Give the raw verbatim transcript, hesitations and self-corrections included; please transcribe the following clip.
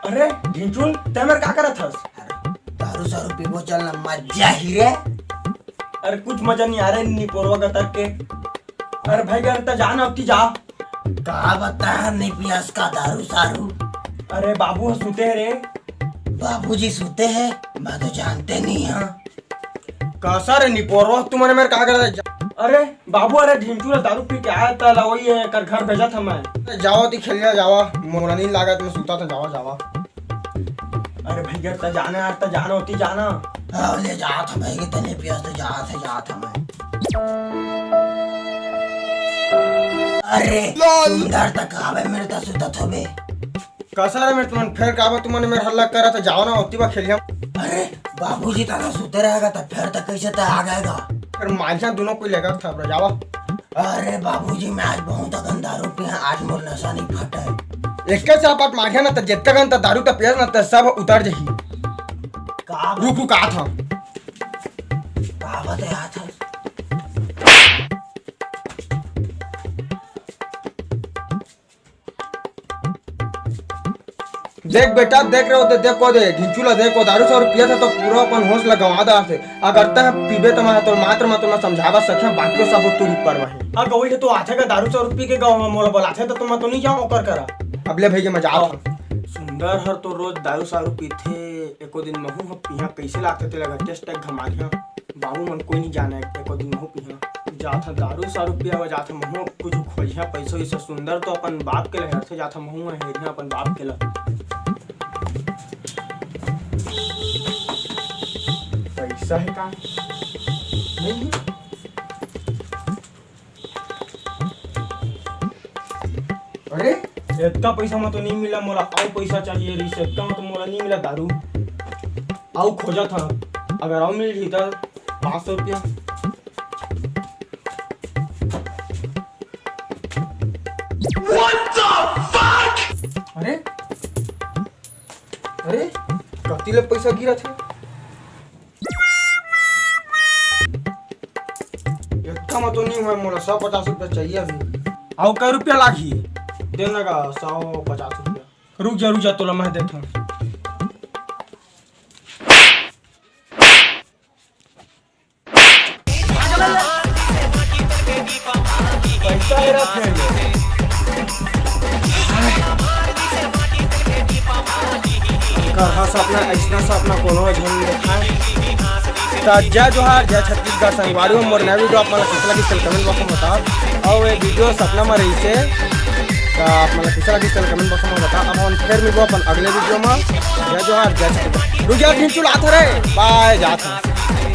अरे ढिंचुल, तैं मेर का करत हस? दारू सारू पीबो, चल ना, मजा ही रे। अरे कुछ मजा नहीं आ रहा है निपोरवा का तक के। अरे भाई, अरे त जा ना, अबकी जा। का बता, नहीं पियास का दारू सारू? अरे बाबू ह सुते हे रे। बाबूजी सुते हे? मैं तो जानते नहीं हाँ। कसा रे निपोरवा, तुमन मेर का करत? अरे बाबू, अरे ढिंचू ला दारू पी के आया त ला वही है, कर घर भेजत हंव मैं। जावा ती खेलिया जावा, मोला नी लागत मैं सुता था, जावा जावा। अरे भैया, त जाना यार, त जाना होती जाना। हाँ, ले जात हंव भाई, के तने पियास त जात हे, जात हंव मैं। अरे सुंदर तक आवे मेर त सुतत होबे। कसा रे मेर तुमन फेर काबर तुमन मेर हल्ला करत, जाओ ना ओती बा खेलिया। अरे बाबूजी तारा सुते रहेगा त फेर त कैसे त आ जाएगा? फिर मांझा दोनों कोई लेकर थपरा जावा। अरे बाबूजी, मैं आज बहुत अकन दारू पिया, आज मोर नशा नहीं फटे। एक के चापाट मारिया ना त जितना गन त दारू त पिया ना त सब उतर जही। का रुकू का था? का बताया था? देख बेटा, देख रहे हो दे, देखो दे, ढिंचू ला देखो, दारू सारू पिया था तो पूरा अपन होश ला गंवा डारथे। अगर तह पीबे त मैं तो मात्र मैं तुमला समझावा सकिया, बाकी सब तोर ऊपर में है। हाँ, गवई तो आथे का दारू सारू पी के गाँव में मोला बोलाथे तो तुम तो नहीं जाओ ओकर करा। अब ले भैया, मैं जात हंव। सुंदर हर तो रोज दारू सारू पीथे, एको दिन महू ह पिया, कैसे लागथे तेला टेस्ट एक घमारिया। बाबू मन कोई नहीं जाने, एको दिन महू पिया। जात ह दारू सारू पिया, जात ह महू कुछ खोजिया पैसा वैसा। सुंदर तो अपन बाप के लहर से जात ह, महू हेरिया अपन बाप के ला। पैसा है का? नहीं है। अरे, इतना पैसा में तो नहीं मिला मोला, अउ पैसा चाहिए रहिस, इतना में तो मोला नहीं मिला दारू। अउ खोजत हंव, अगर अउ मिल जाही त पाँच सौ रुपया। अरे, अरे, कति ले पैसा गिरत हे? इतना में तो नहीं होय, मोला सौ पचास रुपया चाहिए अभी। अउ कै रुपया लागही? देना का सौ पचास रुपया। रुक जा, रुक जा, तोला मैं देत हंव। पैसा हेरा थे। करहा सपना, ऐसना सपना कोनो झन देखाय। त जय जोहार, जय छत्तीसगढ़ संगवारी हो। मोर नया video आप मन ला कइसे लगिस, चल comment box में बताओ। अउ ये video सपना में रहिसे, त आप मन ला कइसे लगिस, चल comment box में बताओ। अब हम फिर मिलबो अपन अगले video में। जय जोहार, जय छत्तीसगढ़। रुक जा, ढिंचू ला आत हंव रे, bye, जात हंव।